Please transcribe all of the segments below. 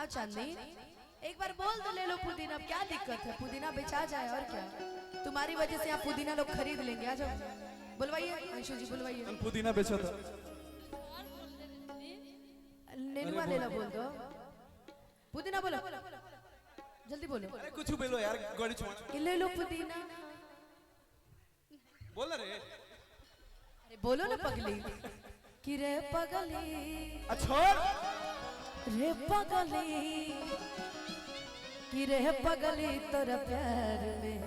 चांदनी एक बार बोल दो ले लो पुदीना, अब क्या दिक्कत है, पुदीना बेचा जाए और क्या, तुम्हारी वजह से यहाँ पुदीना लोग खरीद लेंगे। आ जाओ, बुलवाइए अंशु जी, बुलवाइए। हम पुदीना बेचा था। नेनुआ ले लो, बोल दो पुदीना, बोलो जल्दी बोलो। अरे कुछ बोलो यार, गाड़ी छोड़ कि ले लो पुदीना, बोल रे। अरे बोलो ना पगली, कि रे पगली, छोड़ रे पगली, कि रे पगली तोरा प्यार में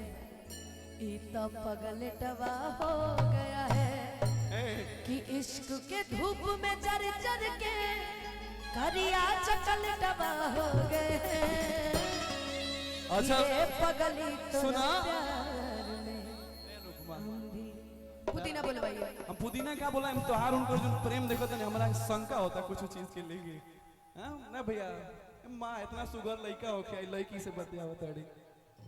ई तो पगलेटवा हो गया है, कि इश्क के धूप में जर जर के करिया चकलेटवा हो गए। अच्छा रे पगली तोरा सुना? प्यार में पुदीना बोलवाइए। हम पुदीना क्या बोला, हम तोहार उनको जो प्रेम देखो तो हमरा शंका होता कुछ चीज के लेके। हां ना भैया, माँ इतना सुगर लड़का हो के लड़की से बतियावत अड़ी।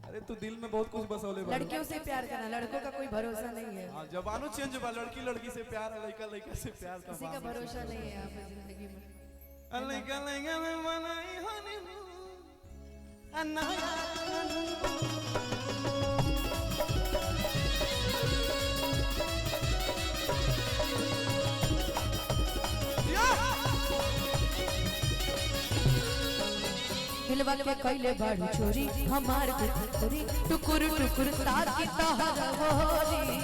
अरे तू दिल में बहुत कुछ बसौले बाड़ू। लड़कियों से प्यार करना, लड़कों का कोई भरोसा नहीं है। हां जवानो चेंज बा, लड़की लड़की से प्यार, लड़का लड़का से प्यार, तो किसी का भरोसा नहीं है यहाँ पे जिंदगी में। लड़का लड़का में बनाई हनीमून अन्ना। दिलवा के कैले बाड़ू चोरी, हमार चोरी, टुकुर टुकुर ताकी तहर होरी।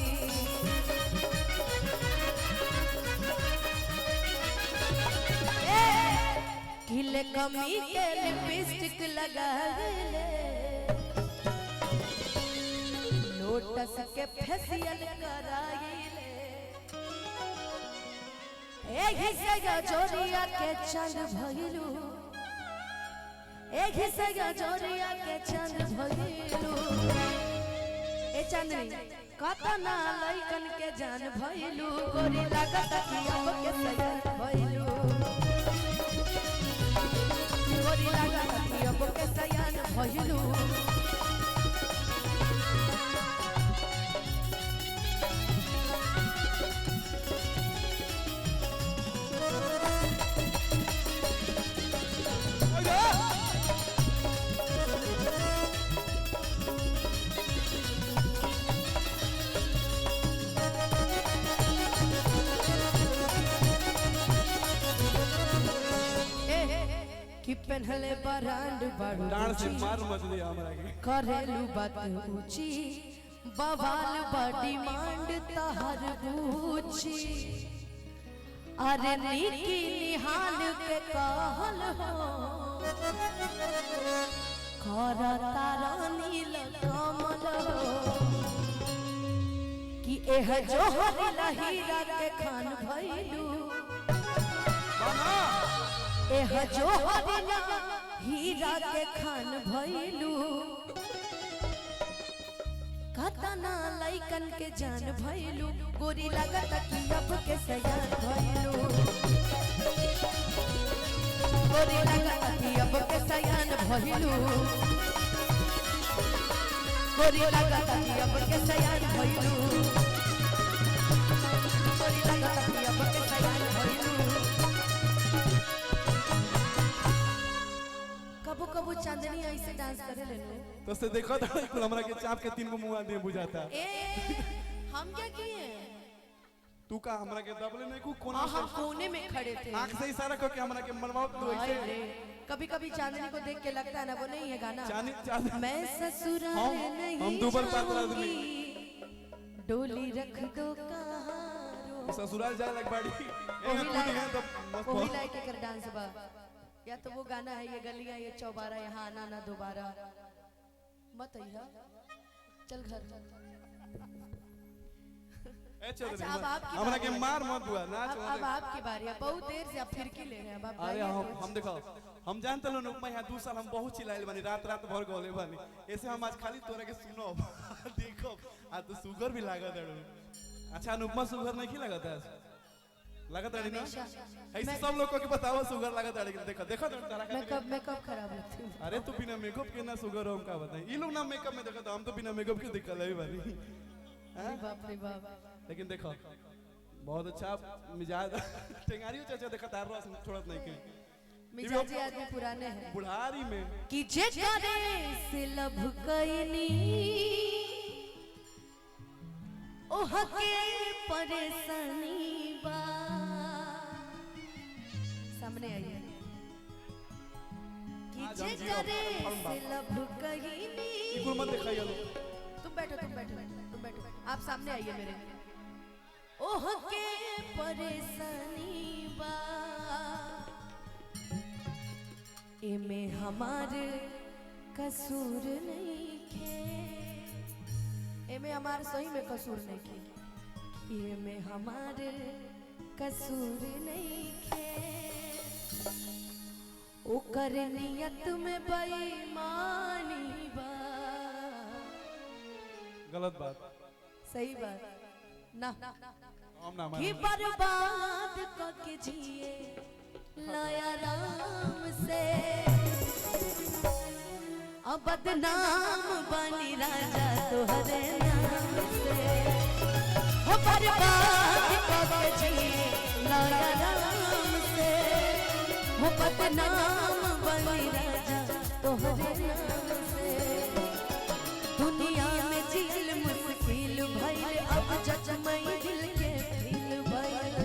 किले कमी के लिपस्टिक लगा ले, लोटस के फेसियल कराई ले, एही से जोरिया के चंद भइलू, एही से जोरिया के चंद भइलू। ए चांदनी कतना लइकन के जान भइलू, गोरी लागत कि अब के सयान भइलू, गोरी लागत कि अब के सयान भइलू। कि पहनले बरांड बाड़ू डांड से मार मचली हमरा के, करेलू बात ऊंची, बवाल बा डिमांड तहर बूची, अरे निकी निहाल के कहल हो, कर तारा नील कमल हो, कि एह जोहर हीरा के खान भइलू, एह जोहर हीरा के खान भइलू, कतना लइकन के जान भइलू, गोरी लागत कि अब के सयान भइलू, गोरी लागत कि अब के सयान भइलू, गोरी लागत कि अब के सयान भइलू, गोरी लागत कि अब के सयान भइलू। कबो कबो चांदनी ऐसे डांस करे लेनु तो से देखो तो कुल हमरा के चाप के तीन गो मुआ दे बुझाता। ए हम क्या किए, तू का हमरा के दबले नहीं को कोना हम कोने में खड़े थे, आंख से इशारा करके हमरा के मनवाओ तू ऐसे। कभी कभी चांदनी को देख के लगता है ना वो नहीं है गाना, चांदनी चांदनी मैं ससुराल नहीं हम दुबर पातला आदमी, डोली रख दो कहारो, ससुराल जाए लग बाड़ी ओही लाइक कर डांस बा, या तो वो गाना है ये गलियां ये चौबारा यहाँ आना ना दोबारा, मत अइहा चल घर। अच्छा अब आपकी हमरा के मार मत दुआ ना, अब आपकी बारी है, बहुत देर से आप फिरकी ले रहे हैं, अब आप। अरे हम देखो हम जानते लो नुकमा यहाँ 2 साल हम बहुत चिल्लाइल बानी, रात रात भर गौले बानी, ऐसे हम आज खाली तोरा के सुनो देखो आ तो शुगर भी लागत है। अच्छा अनुपमा शुगर नहीं लागत है, लागत है ना, ऐसे सब लोग को के बताओ शुगर लागत है, देखो देखो तारा का मैं कब खराब लगती हूं। अरे तू बिना मेकअप के ना शुगर हो, हम का बताएं, ई लोग ना मेकअप में देखो तो हम तो बिना मेकअप के दिखल है बानी। अरे बाप रे बाप, लेकिन देखो बहुत अच्छा मिजाज टेंगारियो चाचा देखा तार रस छोड़त नहीं के। मिजाजी आदमी पुराने हैं। बुढ़ारी में कि जे करे से लभ कइनी ओह के परेशानी बा। सामने आइए। कि आज जे हम जियो, करे फॉर्म बा। से लभ कइनी। ई कुल मत दिखाइए। तुम बैठो, तुम बैठो, तुम बैठो, आप सामने आइए मेरे। ओह के परेशानी बा, एमे हमार कसूर नहीं खे। एमे हमार सही में कसूर नहीं खे। एमे हमार कसूर नहीं खे, ओकर नियत में बेईमानी बा। गलत बात। सही बात ना? हम ना कि माने। बर्बाद करके जिए लाया राम से, अब बदनाम बनी राजा तोहरे नाम से। हो बर्बाद करके जिए लाया राम से, हो बदनाम बनी राजा तोहरे नाम से। दुनिया में जियल मुश्किल भइल, अब जजमई दिल के फील भइल।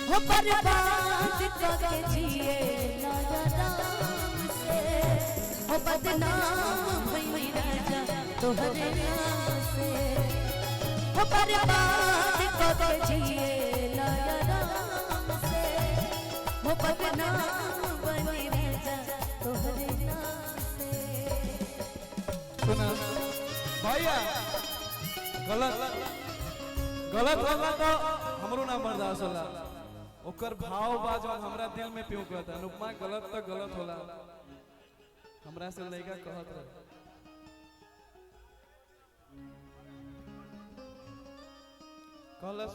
हो बर्बाद करके जिए लाया राम से, हो बदनाम भइल राजा तोहरे नाम से। हो बर्बाद करके जिए लाया राम से, हो बदनाम बनी राजा तोहरे नाम से। सुना भैया, गलत गलत होला तो हमरो ना बर्दाश्त होला। ओकर भाव बा जौन हमरा दिल में प्यों कहता। अनुपमा, गलत तो गलत होला। हमरा से लइका कहत रहे, कहलस।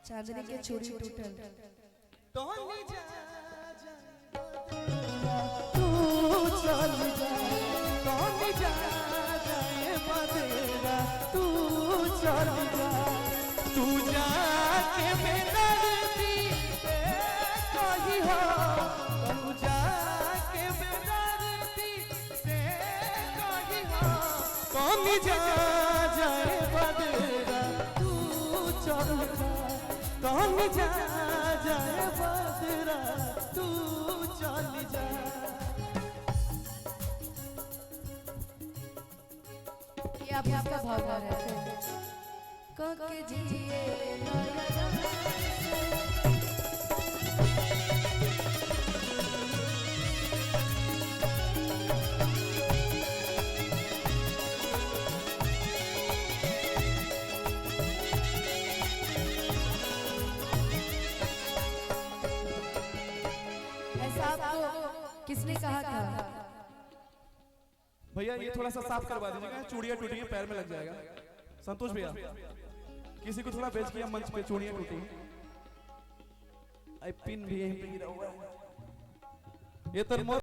चांदनी के चूड़ी टूटल। तोनी जा जा तू चल जा, तोनी जा जा ये बदरा तू चल जा, तू जाके मेरा दर्दी से कही हो, तू जाके मेरा दर्दी से कही हो, तोनी जा जा ये बदरा तू चल जा, तोनी जा जा ये बदरा तू चल जा। ये आप इसका भाव गा रहे थे के जिए लाया राम से। ऐसा आपको किसने कहा था? भैया, ये थोड़ा सा साफ करवा दीजिएगा, चूड़ियां टूटी हैं, पैर में लग जाएगा। संतोष भैया, किसी को थोड़ा बेच किया मंच पे, चूड़ियां टूटी। आई पिन भी यहीं पे गिरा हुआ है। ये तर मोर